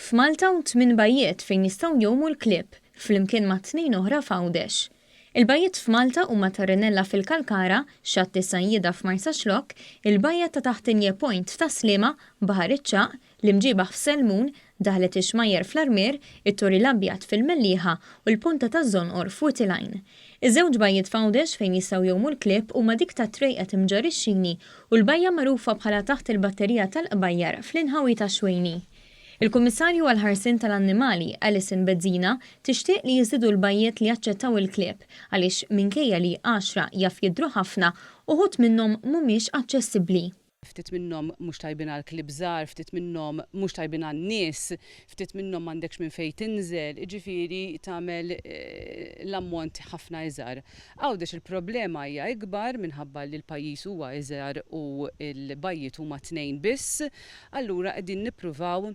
F'Malta hawn tminn bajjiet fejn jistgħu jgħumu l-klieb, flimkien ma' tnejn oħra f'Għawdex. Il-bajjiet f'Malta huma tar-Rinella fil-Kalkara, Xatt is-Sajjieda f'Marsaxlokk, il-bajja ta' taħt Inje Point f'Tas-Sliema, Baħar iċ-Ċagħaq, l-Imġiebaħ f'Selmun, Daħlet ix-Xmajjar fl-Armier, it-Torri l-Abjad fil-Mellieħa u l-Ponta taż-Żonqor f'Wied il-Għajn. Iż-żewġ bajjiet f'Għawdex fejn jistgħu jgħumu l-klieb huma dik ta' Trejqet Imġarr ix-Xini u l-bajja magħrufa bħala Taħt il-Batterija tal-Qbajjar fl-inħawi tax-Xwejni. Il-Kummissarju għall-Ħarsien tal-Annimali, Alison Bezzina, tixtieq li jiżdiedu l-bajjiet li jaċċettaw il-klieb għaliex minkejja li għaxra jaf jidhru ħafna, uħud minnhom mhumiex aċċessibbli. Ftit minnhom mhux tajbin għal klieb żgħar, ftit minnhom mhux tajbin għan-nies, ftit minnhom m'għandekx minn fejn tinżel, jiġifieri tagħmel l-ammont ħafna iżgħar. Għawdex il-problema hija ikbar minħabba li l-pajjiż huwa iżgħar u l-bajjiet huma tnejn biss, allura qegħdin nippruvaw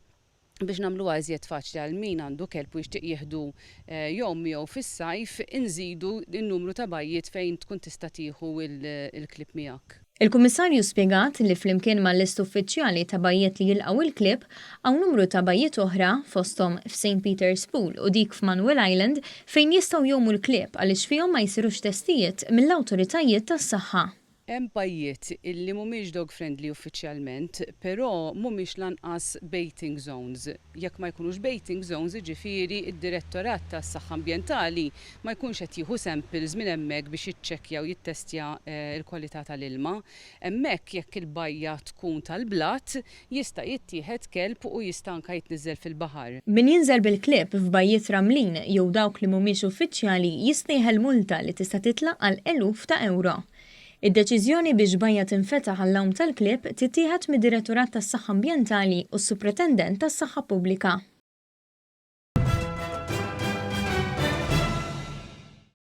biex nagħmluha iżjed faċli għal min għandu kelb u jixtieq jieħdu jgħum miegħu fis-sajf, inżidu n-numru ta' bajjiet fejn tkun tista' tieħu l-klieb miegħek. Il-Kummissarju spjegat li flimkien mal-lista uffiċjali ta' bajjiet li jilqgħu il-klieb, hawn numru ta' bajjiet oħra, fosthom f'St Peter's Pool u dik f'Manuel Island, fejn jistgħu jgħumu l-klieb għaliex fihom ma jsirux testijiet mill-awtoritajiet tas-saħħa. Hemm bajjiet illi mhumiex dog friendly uffiċjalment, però mhumiex lanqas baiting zones. Jekk ma jkunux baiting zones, jiġifieri d-Direttorat tas-Saħħa Ambjentali ma jkunx qed jieħu samples minn hemmhekk biex jiċċekkja u jittestja l-kwalità tal-ilma. Hemmhekk jekk il-bajja tkun tal-blat, jista' jittieħed kelb u jista' anke jitniżżel fil-baħar. Min jinżel bil-klieb f'bajjiet ramlin jew dawk li mhumiex uffiċjali jista' jeħel multa li tista' titla' għal eluf ta' ewro. Id-deċiżjoni biex bajja tinfetaħ għall-għawm tal-klieb tittieħed mid-Direttorat tas-Saħħa Ambjentali u s-Supretendent tas-Saħħa Pubblika.